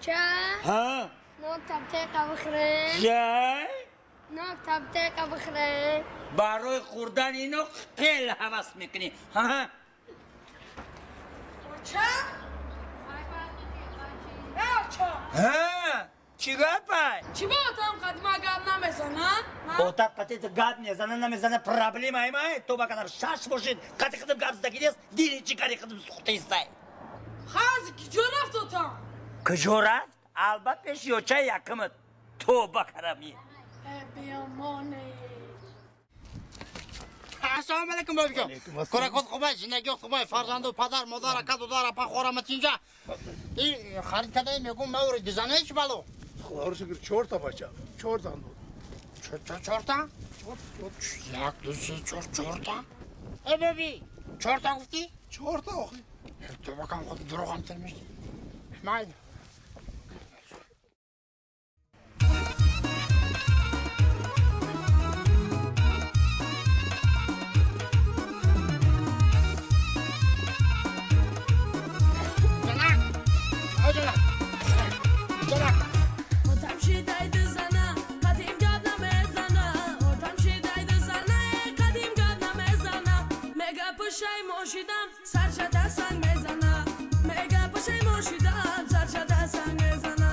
Оча? Ҳа? Нон табтеқа бихӯрем. Чай? Нон табтеқа бихӯрем. Барои хӯрдани ино хеле ҳавас мекунӣ. Ҳа? Оча? Оча? Ҳа? Чӣ гапай? Чӣ ба отам қадима гап намезанад? Отат қатит гап мезана, намезана, проблемаи май. То ба кадар шаш бошед, қати хидм гап задаги нест, дили чӣ кари хидм сухтаистай. Ҳази куҷо рафт отам? Куҷо рафт? Албат пеши очаи якумат. Тоба карами. Биёмоне. Ассалому алайкум бобиҷон. Кӯракот хубай, зиндагиёт хубай, фарзанду падар, модар, ака, дудар, апа, хорама тинҷа. И харид кадаи мегум маври дизанаи чӣ бало? Худоро шукр, чорта бача, чор зан дод. Чорта? Як, ду, се, чор, чорта? Э боби, чорта гуфтӣ? Чорта охи. Тоба кам худ дурӯғам тир мешди. Майли. Пушай саршада санг мезана, мега пушаймон шидам саршада санг мезана.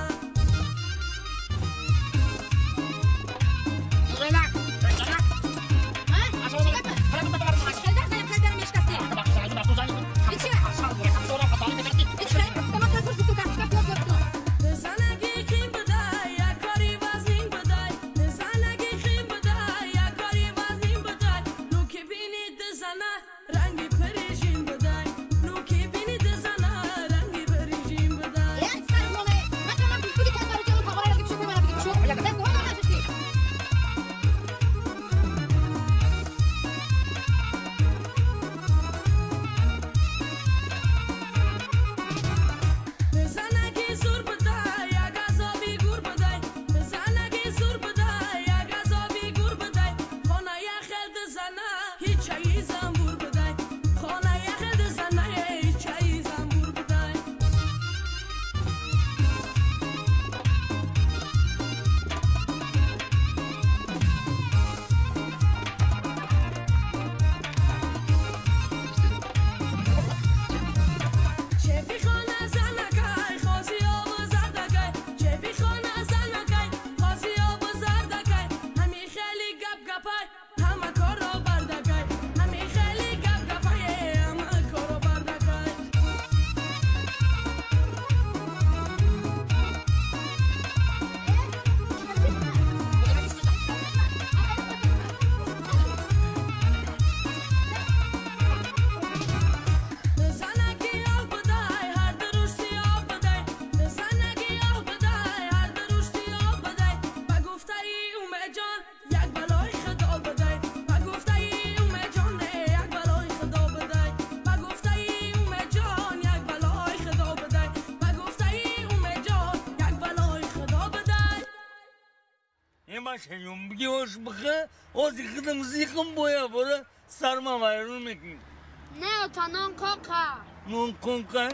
Не, ота нон кока. Нон кока?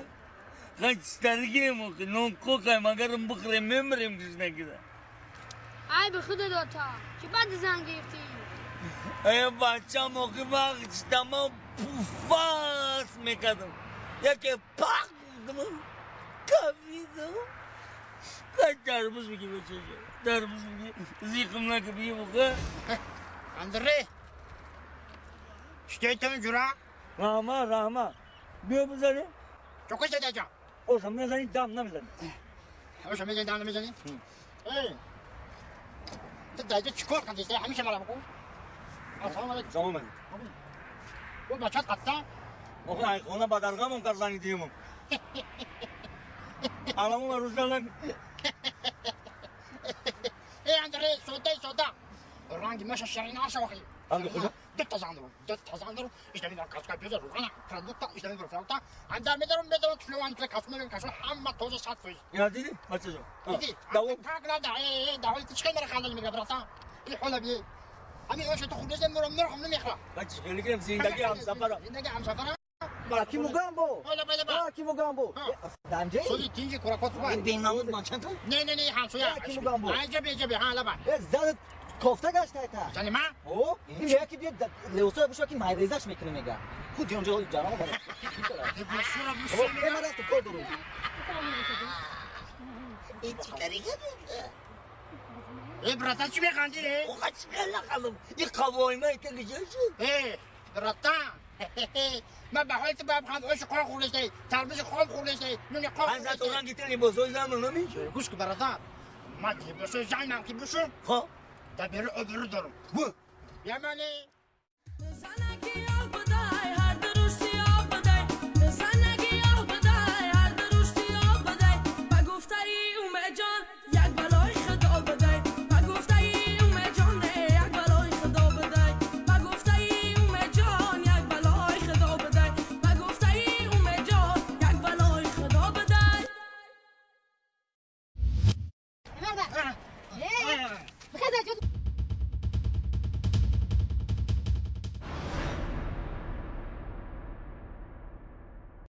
Хачтаргем охи, нон кока, магарам бихӯрем мемирем гушнагида. Ай би худат ота, чӣ баъд зан гирифтӣ? Э бачам охи вақт тамом пуфас мекардам. Яке пах гуфтам, кафидам. Хай тарбуз бигӣ бачаҷон, тарбуз бигӣ, зиқм нака бигӣ буха. Андре, что это жура? Рахма, рахма. Биё бизанем. Чока задаҷа. Оша мезанӣ, дам намезанӣ. Оша мезанӣ, дам намезанӣ? Эй, ту даҷа чӣ кор кардӣ? Ҳамеша мара бикун. Ассалому алайкум. Салом алайкум. О бачат қатта? Охи ай хона ба даргамон карданӣ димон. Аламон рӯза Эй, Андре, сода, сода. Ранги маша ширина шохи. Ранги куҷо? Ду та зан дорам, ду та зан дорам. Ишта медорам каска пёза, руғана, продукта, ишта медорам продукта. Анда медорам, медорам, тулован, касу медорам, касу, ҳама тоза 100%. Ина дидӣ, бачаҷон? Дидӣ? Давом. Как надо, давом, ты чӣ мара хандали мега, братан? И ҳола би. Ҳамин оша ту хурдезем, мурам, мурам, намехӯрам. Бача, хеле гирем, зиндагӣ ҳамсафара. Зиндагӣ ҳамсафара. Аки Мугамбо. Аки Мугамбо. Данҷе? Сози тинҷи куракот хубай. Бенамуд ман чанд? Не, не, не, ҳамсоя. Аки Мугамбо. Аҷа беҷа бе, ҳа, лаба. Э, занат кофта гашта та. Зани ман? О, ин мега ки биё левосоя бушва ки майрезаш мекунем мега. Худ ҷонҷо ҷарамо бара. Э, ман рафтам кор дорам. Ин чӣ кари Э, братан, чӣ механдӣ? Оқа чӣ нахандам? Ин қавоима ика гиҷа шуд? Э, братан. Ман ба ҳоли ту ба биханд ошу қон хӯрдаштай, тарбузи хом хӯрдаштай, нуни қон Аз то ранги ту либосои зан намешавад. Гӯш кун, бародар. Ман либосои занам ки бушум, Хо? дар берун обрӯ дорам. Бу. Ямани.